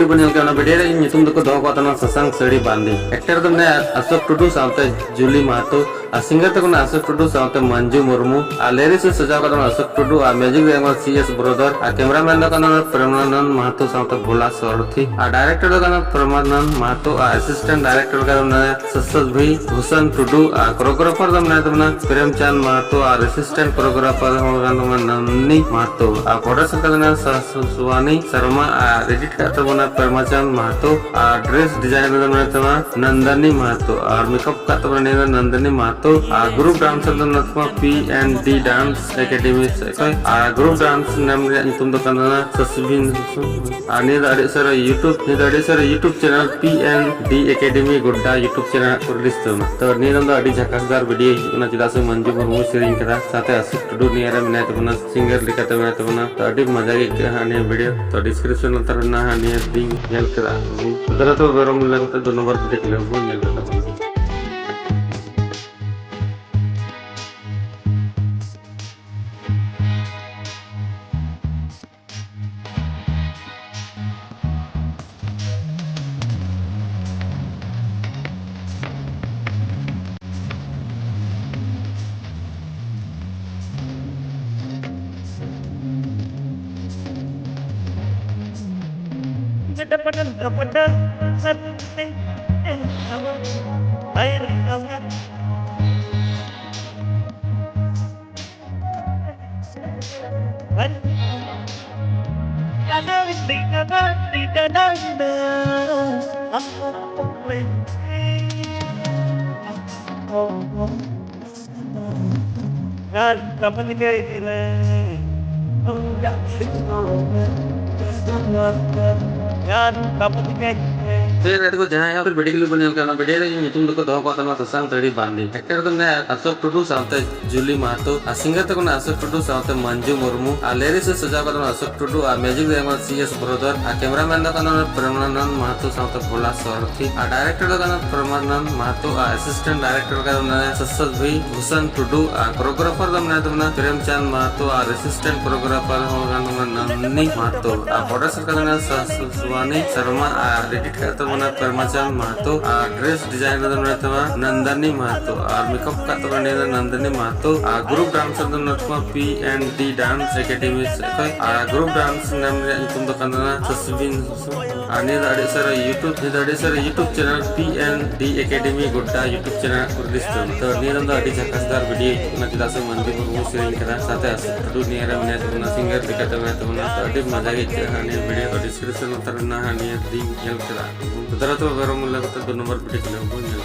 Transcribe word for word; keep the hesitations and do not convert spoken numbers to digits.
ᱵᱚᱱ ᱧᱮᱞ ᱠᱮᱫᱟ, ᱚᱱᱟ ᱵᱷᱤᱰᱤᱭᱳ ᱨᱮ ᱤᱧ ᱧᱩᱛᱩᱢ ᱫᱚᱠᱚ ᱫᱚᱦᱚ ᱠᱟᱜ ᱛᱟᱦᱮᱱᱟ ᱥᱟᱥᱟᱝ ᱥᱟᱹᱲᱤ ᱵᱟᱸᱫᱮ᱾ ᱮᱠᱴᱟᱨ ᱫᱚ ᱢᱮᱱᱟᱭᱟ ᱟᱥᱳᱠ ᱴᱩᱰᱩ ᱥᱟᱶᱛᱮ ᱡᱩᱞᱤ ᱢᱟᱦᱟᱛᱚ, ᱟᱨ ᱥᱤᱝᱜᱟᱨ ᱫᱚ ᱠᱟᱱᱟ ᱟᱥᱳᱠ ᱴᱩᱰᱩ ᱥᱟᱶᱛᱮ ᱢᱟᱱᱡᱩ ᱢᱩᱨᱢᱩ, ᱟᱨ ᱞᱤᱨᱤᱠᱥ ᱮ ᱥᱟᱡᱟᱣ ᱠᱟᱫᱟ ᱟᱥᱳᱠ ᱴᱩᱰᱩ, ᱟᱨ ᱢᱤᱭᱩᱡᱤᱠ ᱨᱮ ᱮᱢ ᱠᱟᱫᱟ ᱥᱤ ᱮᱥ ᱵᱨᱚᱫᱟᱨ, ᱟᱨ ᱠᱮᱢᱨᱟᱢᱮᱱ ᱫᱚ ᱠᱟᱱᱟ ᱯᱨᱮᱢᱟᱱᱟᱱᱫ ᱢᱟᱦᱟᱛᱚ ᱥᱟᱶᱛᱮ ᱵᱷᱳᱞᱟ ᱥᱚᱨᱚᱛᱷᱤ, ᱟᱨ ᱰᱟᱭᱨᱮᱠᱴᱚᱨ ᱫᱚ ᱠᱟᱱᱟ ᱯᱨᱮᱢᱟᱱᱟᱱᱫ ᱢᱟᱦᱟᱛᱚ, ᱟᱨ ᱮᱥᱤᱥᱴᱮᱱᱴ ᱰᱟᱭᱨᱮᱠᱴᱚᱨ ᱠᱟᱱᱟ ᱥᱚᱥᱵᱷᱤ ᱵᱷᱩᱥᱚᱱ ᱴᱩᱰᱩ, ᱟᱨ ᱠᱳᱨᱳᱜᱨᱟᱯᱷᱟᱨ ᱫᱚ ᱢᱮᱱᱟᱭ ᱛᱟᱵᱚᱱᱟ ᱯᱨᱮᱢᱪᱟᱸᱫᱽ ᱢᱟᱦᱟᱛᱚ, ᱟᱨ ᱮᱥᱤᱥᱴᱮᱱᱴ ᱠᱳᱨᱳᱜᱨᱟᱯᱷᱟᱨ ᱦᱚᱸ ᱠᱟᱱ ᱛᱟᱵᱚᱱᱟ ᱱᱚᱱᱫᱤᱱᱤ ᱢᱟᱦᱟᱛᱚ, ᱟᱨ ᱯᱨᱚᱰᱟᱠᱥᱚᱱ ᱠᱟᱱ ᱛᱟᱵᱚᱱᱟ ᱥᱟ-, ᱥᱟ-, ᱥᱩᱣᱟᱱᱤ ᱥᱟᱨᱢᱟ, ᱟᱨ ᱮᱰᱤᱴ ᱠᱟᱜ ᱛᱟᱵᱚᱱᱟ ᱯᱨᱮᱢᱟᱪᱟᱸᱫᱽ ᱢᱟᱦᱟᱛᱚ, ᱟᱨ ᱰᱨᱮᱥ ᱰᱤᱡᱟᱭᱱᱟᱨ ᱫᱚ ᱢᱮᱱᱟᱭ ᱛᱟᱵᱚᱱᱟ ᱱᱚᱱᱫᱤᱱᱤ ᱢᱟᱦᱟᱛᱚ, ᱟᱨ ᱢᱮᱠᱟᱯ ᱠᱟᱜ ᱛᱟᱵᱚᱱᱟ ᱱᱤᱭᱟᱹ ᱫᱚ ᱱᱚᱱᱫᱤᱱᱤ ᱢᱟᱦᱟᱛᱚ, ᱟᱨ ᱜᱨᱩᱯ ᱰᱟᱱᱥᱟᱨ ᱫᱚ ᱢᱮᱱᱟᱭ ᱛᱟᱵᱚᱱᱟ ᱯᱤ ᱮᱱ ᱰᱤ ᱰᱟᱱᱥ ᱮᱠᱟᱰᱮᱢᱤ ᱥᱮᱫ ᱠᱷᱚᱱ, ᱟᱨ ᱜᱨᱩᱯ ᱰᱟᱱᱥ ᱱᱮᱢ ᱨᱮᱭᱟᱜ ᱧᱩᱛᱩᱢ ᱫᱚ ᱠᱟᱱ ᱛᱟᱵᱚᱱᱟ ᱥᱟᱥᱵᱤᱱ ᱟᱨ ᱱᱤᱭᱟᱹ ᱫᱚ ᱟᱹᱰᱤ ᱩᱥᱟᱹᱨᱟ YouTube, ᱱᱤᱭᱟᱹ ᱫᱚ ᱟᱹᱰᱤ ᱩᱥᱟᱹᱨᱟ YouTube ᱪᱮᱱᱮᱞ ᱯᱤ ᱮᱱ ᱰᱤ ᱮᱠᱟᱰᱮᱢᱤ ᱜᱳᱰᱰᱟ YouTube ᱪᱮᱱᱮᱞ ᱦᱟᱸᱜ ᱠᱚ ᱨᱤᱞᱤᱡᱽ ᱛᱟᱵᱚᱱᱟ᱾ ᱛᱚ ᱱᱤᱭᱟᱹ ᱫᱚ ᱟᱹᱰᱤ ᱡᱷᱟᱠᱟᱥᱫᱟᱨ ᱵᱷᱤᱰᱤᱭᱳ ᱦᱤᱡᱩᱜ ᱠᱟᱱᱟ, ᱪᱮᱫᱟᱜ ᱥᱮ ᱢᱟᱱᱡᱩ ᱢᱩᱨᱢᱩᱭ ᱥᱮᱨᱮᱧ ᱠᱟᱫᱟ, ᱥᱟᱶᱛᱮ ᱟᱥᱤᱠ ᱴᱩᱰᱩ ᱱᱤᱭᱟᱹ ᱨᱮ ᱢᱮᱱᱟᱭ ᱛᱟᱵᱚᱱᱟ, ᱥᱤᱝᱜᱟᱨ ᱞᱮᱠᱟᱛᱮ ᱢᱮᱱᱟᱭ ᱛᱟᱵᱚᱱᱟ᱾ ᱛᱚ ᱟᱹᱰᱤ ᱢᱚᱡᱟ ᱜᱮ ᱟᱹᱭᱠᱟᱹᱜᱼᱟ ᱦᱟᱸᱜ ᱱᱤᱭᱟᱹ ᱵᱷᱤᱰᱤᱭᱳ᱾ ᱛᱚ ᱰᱤᱥᱠᱨᱤᱯᱥᱚᱱ ᱞᱟᱛᱟᱨ ᱨᱮ ᱢᱮᱱᱟᱜᱼᱟ ᱦᱟᱸᱜ ᱱᱤᱭᱟᱹ ᱞᱤᱝᱠ, ᱧᱮᱞ ᱠᱮᱫᱟ ᱵᱚᱱ᱾ ᱫᱷᱚᱨᱚᱛᱚ ᱵᱮᱨᱚᱢ ᱞᱮᱠᱟᱛᱮ ᱫᱩ ᱱᱚᱢᱵᱚᱨ ᱵᱷᱤᱰᱤᱭᱳ ᱠᱷᱩᱞᱟᱹᱣ ᱵᱚᱱ ᱧᱮᱞ ᱠᱮᱫᱟ ᱵᱚᱱ᱾ ᱯᱷᱤᱨ ᱮᱴᱠᱚ ᱡᱟᱦᱟᱸᱭ ᱦᱚᱸ ᱯᱷᱤᱨ ᱵᱷᱤᱰᱤᱭᱳ ᱠᱞᱤᱯ ᱵᱚᱱ ᱧᱮᱞ ᱠᱟᱱᱟ, ᱚᱱᱟ ᱵᱷᱤᱰᱤᱭᱳ ᱨᱮ ᱧᱩᱛᱩᱢ ᱫᱚᱠᱚ ᱫᱚᱦᱚ ᱠᱟᱜ ᱛᱟᱵᱚᱱᱟ ᱥᱩᱥᱟᱱᱛ ᱨᱮᱰᱰᱤ ᱵᱟᱱᱫᱤ᱾ ᱮᱠᱴᱟᱨ ᱫᱚ ᱢᱮᱱᱟᱭᱟ ᱟᱥᱳᱠ ᱴᱩᱰᱩ ᱥᱟᱶᱛᱮ ᱡᱩᱞᱤ ᱢᱟᱦᱟᱛᱚ, ᱟᱨ ᱥᱤᱝᱜᱟᱨ ᱫᱚ ᱠᱟᱱᱟ ᱟᱥᱳᱠ ᱴᱩᱰᱩ ᱥᱟᱶᱛᱮ ᱢᱟᱱᱡᱩ ᱢᱩᱨᱢᱩ, ᱟᱨ ᱞᱤᱨᱤᱠᱥ ᱮ ᱥᱟᱡᱟᱣ ᱠᱟᱫᱟ ᱚᱱᱟ ᱟᱥᱳᱠ ᱴᱩᱰᱩ, ᱟᱨ ᱢᱤᱭᱩᱡᱤᱠ ᱫᱚ ᱮᱢᱟ ᱥᱤ ᱮᱥ ᱵᱨᱚᱫᱚᱨ, ᱟᱨ ᱠᱮᱢᱮᱨᱟᱢᱮᱱ ᱫᱚ ᱠᱟᱱᱟ ᱯᱨᱮᱢᱟᱱᱟᱱᱫ ᱢᱟᱦᱟᱛᱚ ᱥᱟᱶᱛᱮ ᱵᱷᱳᱞᱟ ᱥᱚᱨᱚᱛᱷᱤ, ᱟᱨ ᱰᱟᱭᱨᱮᱠᱴᱚᱨ ᱫᱚ ᱠᱟᱱᱟ ᱯᱨᱮᱢᱟᱱᱟᱱᱫ ᱢᱟᱦᱟᱛᱚ, ᱟᱨ ᱮᱥᱤᱥᱴᱮᱱᱴ ᱰᱟᱭᱨᱮᱠᱴᱚᱨ ᱠᱟᱱᱟ ᱢᱮᱱᱟᱭᱟ ᱥᱟᱥᱟᱫᱷᱩᱭ ᱵᱷᱩᱥᱚᱱ ᱴᱩᱰᱩ, ᱟᱨ ᱠᱳᱨᱳᱜᱨᱟᱯᱷᱟᱨ ᱫᱚ ᱢᱮᱱᱟᱭ ᱛᱟᱵᱚᱱᱟ ᱯᱨᱮᱢᱪᱟᱸᱫᱽ ᱢᱟᱦᱟᱛᱚ, ᱟᱨ ᱮᱥᱤᱥᱴᱮᱱᱴ ᱠᱳᱨᱳᱜᱨᱟᱯᱷᱟᱨ ᱦᱚᱸ ᱠᱟᱱ ᱛᱟᱵᱚᱱᱟ ᱱᱚᱱᱫᱤᱱᱤ ᱢᱟᱦᱟᱛᱚ, ᱟᱨ ᱯᱨᱚᱰᱭᱩᱥᱟᱨ ᱠᱟᱱ ᱛᱟᱵᱚᱱᱟ ᱥᱟᱥᱩᱣᱟᱱᱤ ᱥᱚᱨᱢᱟ, ᱟᱨ ᱮᱰᱤᱴ ᱠᱟᱜ ᱛᱟᱵᱚᱱᱟ ᱯᱨᱮᱢᱟᱪᱟᱸᱫᱽ ᱢᱟᱦᱟᱛᱚ, ᱟᱨ ᱰᱨᱮᱥ ᱰᱤᱡᱟᱭᱱᱟᱨ ᱫᱚ ᱢᱮᱱᱟᱭ ᱛᱟᱵᱚᱱᱟ ᱱᱚᱱᱫᱟᱱᱤ ᱢᱟᱦᱟᱛᱚ, ᱟᱨ ᱢᱮᱠᱟᱯ ᱠᱟᱜ ᱛᱟᱵᱚᱱᱟ ᱱᱤᱭᱟᱹ ᱫᱚ ᱱᱚᱱᱫᱟᱱᱤ ᱢᱟᱦᱟᱛᱚ, ᱟᱨ ᱜᱨᱩᱯ ᱰᱟᱱᱥᱟᱨ ᱫᱚ ᱢᱮᱱᱟᱭ ᱛᱟᱵᱚᱱᱟ ᱯᱤ ᱮᱱ ᱰᱤ ᱰᱟᱱᱥ ᱮᱠᱟᱰᱮᱢᱤ ᱥᱮᱫ ᱠᱷᱚᱱ, ᱟᱨ ᱜᱨᱩᱯ ᱰᱟᱱᱥ ᱱᱮᱢ ᱨᱮᱭᱟᱜ ᱧᱩᱛᱩᱢ ᱫᱚ ᱠᱟᱱ ᱛᱟᱵᱚᱱᱟ ᱥᱟᱥᱵᱤᱱ, ᱟᱨ ᱱᱤᱭᱟᱹ ᱫᱚ ᱟᱹᱰᱤ ᱩᱥᱟᱹᱨᱟ YouTube, ᱱᱤᱭᱟᱹ ᱫᱚ ᱟᱹᱰᱤ ᱩᱥᱟᱹᱨᱟ YouTube ᱪᱮᱱᱮᱞ ᱯᱤ ᱮᱱ ᱰᱤ ᱮᱠᱟᱰᱮᱢᱤ ᱜᱳᱰᱰᱟ YouTube ᱪᱮᱱᱮᱞ ᱠᱚ ᱨᱤᱞᱤᱡᱽ ᱛᱟᱵᱚᱱᱟ᱾ ᱛᱚ ᱱᱤᱭᱟᱹ ᱫᱚ ᱟᱹᱰᱤ ᱡᱷᱟᱠᱟᱥᱫᱟᱨ ᱵᱷᱤᱰᱤᱭᱳ ᱦᱤᱡᱩᱜ ᱠᱟᱱᱟ, ᱪᱮᱫᱟᱜ ᱥᱮ ᱢᱟᱱᱫᱤ ᱢᱩᱨᱢᱩ ᱥᱮᱨᱮᱧ ᱠᱟᱫᱟ, ᱥᱟᱶᱛᱮ ᱟᱥᱳᱠ ᱴᱩᱰᱩ ᱱᱤᱭᱟᱹ ᱨᱮ ᱢᱮᱱᱟᱭ ᱛᱟᱵᱚᱱᱟ, ᱥᱤᱝᱜᱟᱨ ᱞᱮᱠᱟᱛᱮ ᱢᱮᱱᱟᱭ ᱛᱟᱵᱚᱱᱟ᱾ ᱛᱚ ᱟᱹᱰᱤ ᱢᱚᱡᱟ ᱜᱮ ᱟᱹᱭᱠᱟᱹᱜᱼᱟ ᱱᱤᱭᱟᱹ ᱵᱷᱤᱰᱤᱭᱳ᱾ ᱛᱚ ᱰᱤᱥᱠᱨᱤᱯᱥᱚᱱ ᱞᱟᱛᱟᱨ ᱨᱮ ᱢᱮᱱᱟᱜᱼᱟ, ᱱᱤᱭᱟᱹ ᱞᱤᱝᱠ ᱧᱮᱞ ᱠᱮᱫᱟ᱾ ᱛᱚ ᱫᱟᱨᱟ ᱛᱚᱵᱮ ᱵᱮᱨᱚᱢ ᱢᱩᱞᱞᱟ ᱠᱟᱛᱮ ᱫᱩ ᱱᱚᱢᱵᱚᱨ ᱵᱷᱤᱰᱤᱭᱳ ᱠᱷᱚᱱ ᱵᱚᱱ ᱧᱮᱞ